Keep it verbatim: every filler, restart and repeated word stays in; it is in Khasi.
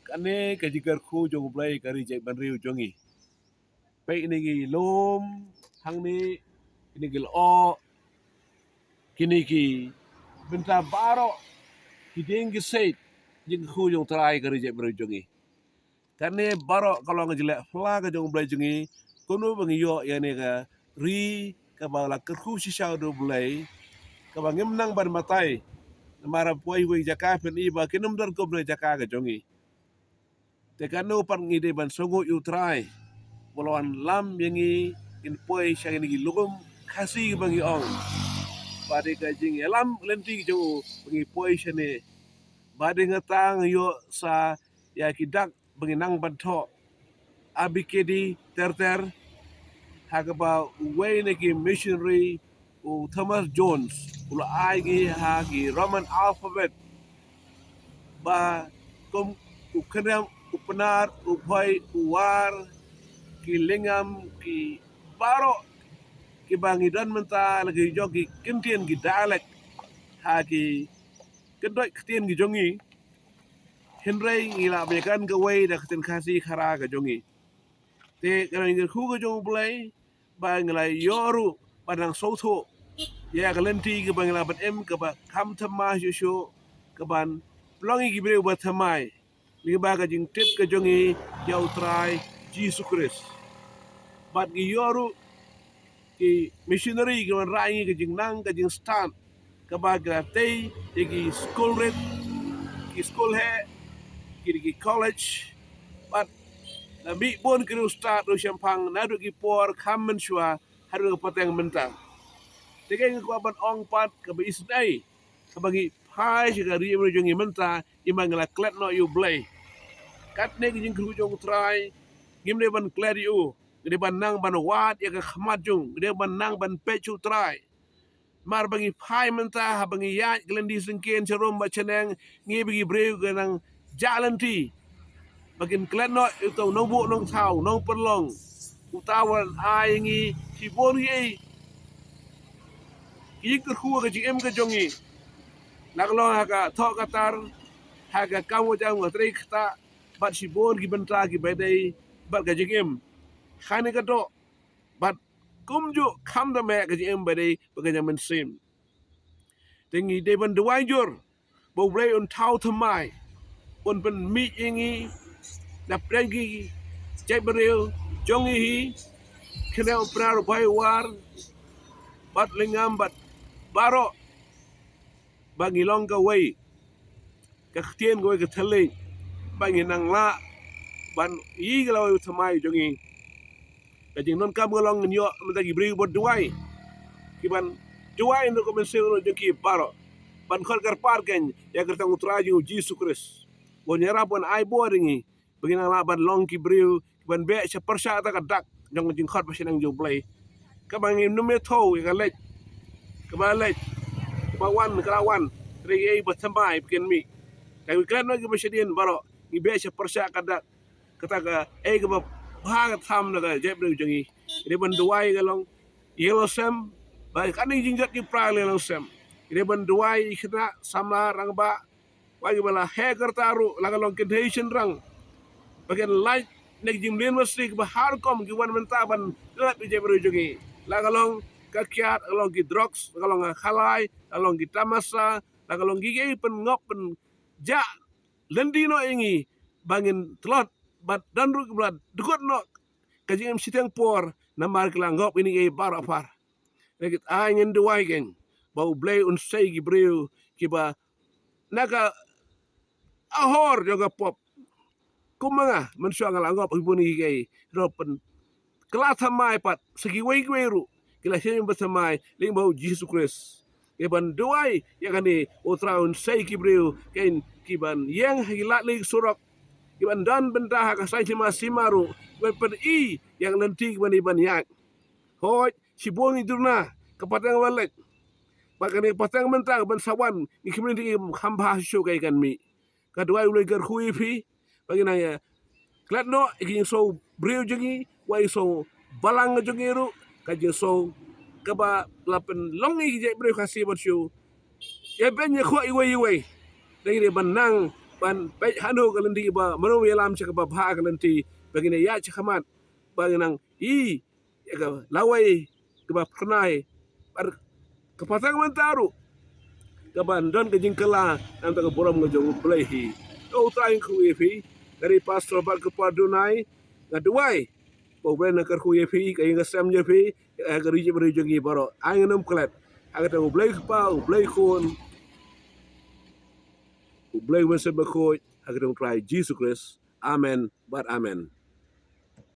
Kane ka jingkyrkhu jong U Blei ka ri jaitbynriew jong ngi. Peit kine ki lum hangne, kine ki lyoh, kine ki bynta baroh, ki dieng ki siej, jingkyrkhu jong U Trai ka ri jaitbynriew jong ngi. Kane baroh ka long ka jingleh phylla ka jong U Blei jong ngi. Kumno ba ngi ïoh ïa kane ka ri kaba la kyrkhu shisha da U Blei, kaba ngim nang ban batai. Namar ha poi wei jaka phin i ba kin ym don kumno jaka ka jong ngi. Te kano pat ngi dei ban sngewnguh ïa U Trai ba u la wan lam ïa ngi, ngin poi sha kine ki lum Khasi ba ngi ong. Ba dei ka jingïalam lynti jong u ba ngi poi shane. Ba dei nga tang ïoh sa ïa ki dak ba ngi nang ban thoh. A B K D ter ter, ha kaba uwei na ki missionary u Thomas Jones u la ai ngi ha ki Roman alphabet, ba kum u kynriam, u pnar, u bhoi, u war, ki lyngngam, ki baroh kiba ngi don mynta la ki jong ki kyntien, ki dialect ha ki kyndoit ktien ki jong ngi. Hynrei ngi lah ban ïakren kawei da ka ktien Khasi Khara ka jong ngi. Te ka long ka jingkyrkhu ka jong U Blei ba ngi la ïoh ruh ban nang sngewthuh ïa ka lynti kaba ngi lah ban im kaba kham thymmai shuh shuh, kaban pynlong ïa ki briew ba thymmai lyngba ka jingtip ka jong ngi ïa U Trai Jisu Khrist. Bad ngi ïoh ruh ki missionary ki wanrah ïa ngi ka jingnang ka jingstad kaba ki la tei ïa ki skul rit, ki skul heh, ki, ki college. Bad la mih bun ki riewstad riewshemphang naduh ki por kham mynshuwa haduh ka pateng mynta. Te ka ngi kwah ban ong pat kaba isynei kaba ngi phai sha ka ri jaitbynriew jong ngi mynta, i ba ngi la klet noh ïa U Blei. Katne ka jingkyrkhu jong U Trai, ngim dei ban klet ïa u, ngi dei ban nang ban wad ïa ka khmat jong u, ngi dei ban nang ban peit sha U Trai. Namar ba ngi phai mynta, haba ngi ïaid ka lynti syngkien sharum bad shaneng, ngi ba ki briew ka nang jah lynti ba kin klet noh ïa uto u nongbuh nongthaw, nongpynlong, uta u wan ai ngi shibun ki ei, ki jingkyrkhu ha ka jingim ka jong ngi, la ka long ha ka thoh ka tar, ha ka kam ka jam, ka trei ktah, bad shibun ki bynta kiba dei bad ka jingim. Kane ka doh bad kumjuh kham da meh ka jingim ba dei bad ka jingmynsiem. Te ngi dei ban duwai jur ba U Blei un thaw thymmai, un pynmih ïa ngi na pdeng ki jaitbynriew jong ngi hi, khynnah, u pnar, u bhoi, u war, bad lyngngam bad baroh, ba ngi long kawei, ka ktien kawei ka thylliej, ba ngin nang lah ban ïoh ka lawei u thymmai jong ngi. Ka jingdonkam ka long ngin ïoh mynta ki briew ba duwai, kiban duwai na ka mynsiem jong ki baroh, ban khot kyrpad kein ïa ka kyrteng U Trai jong U Jisu Khrist, ban ïarap, ban ai bor ïa ngi ba ngin nang lah ban long ki briew kiban beh sha pyrshah kata ka dak jong ka jingkhot ba shaneng jong U Blei. Kaba ngim nym ïathuh ïa ka leit, kaba leit, kaba wan, ka la wan, hynrei ei ba thymmai ba kin mih. Ka ngi klet noh kiba shadien baroh, ngi beh sha pyrshah ka dak, kata ka ei kaba bha ka tham na ka jaitbynriew jong ngi. Ngi dei ban duwai ka long ïa ka longsem, ba kane ka jingjot ki pra ïa ka longsem. Ngi dei ban duwai ïa ki khynnah samla rangbah, ba kiba la heh ka rta ruh, la ka long kynthei shynrang, ba kin lait na ki jingmlien masi kiba har rukom, ki wan mynta ban lap ïa ka jaitbynriew jong ngi. La ka long ka kiad, la ka long ki drugs, la ka long ka khalai, la ka long ki tamasa, la ka long kiei kiei, pynngop, pynjah lynti noh ïa ngi ba ngin tlot, bad don ruh kiba la dkut noh ka jingim shiteng por namar ki la ngop ïa kine kiei baroh par. Lehse ai ngin duwai kein ba U Blei un sei ki briew kiba na ka ahor jong ka pop. Kum ma nga, mynshuwa nga la ngop ha bun kiei kiei, hynrei pynkylla thymmai pat sha kiwei kiwei ruh, ki la shim ba thymmai lyngba U Jisu Khrist. Ngi ban duwai ïa kane, U Trai un sei ki briew kein kiban ïeng ha ki lad lei surok, kiban don bynta ha ka saiñ sima sima ruh, kiban pyni ïa ka lynti kiban ïa ban ïaid. Hooid, shibun ngi duna ka pateng ba leit, bad kane ka pateng mynta kaban sa wan, ngi khmih, ngi kham bha shuh kaei kan mih. Ka duwai U Blei kyrkhu ïa phi ba ngin nang ïa klet noh ïa ka jingsngew briew jong ngi, wat ïa ka jingsngew balang jong ngi ruh, ka jingsngew kaba la pynlong ïa ki jaitbynriew Khasi bad shu ïa beiñ ïa khoh iwei iwei. Dei ngi dei ban nang ban peit hano ka lynti ba mano ïalam sha kaba bha ka lynti ba ngin ïa sha khmat ba ngin nang i ïa ka lawei kaba pyrnai. Bad ka pateng mynta ruh kaban don ka jingkylla namar ka burom ka jong U Blei hi. To U Trai un kyrkhu ïa phi. Nga dei pastor bad ka por dunai nga duwai ba U Blei un kyrkhu ïa phi, ka ïing ka sem jong phi, ka ri jong phi baroh. Ai ngin ym klet. Ha ka kyrteng U Blei Kpa, U Blei Khun, U Blei Mynsiem Bakhuid, ha ka kyrteng U Trai Jisu Khrist. Amen bad amen.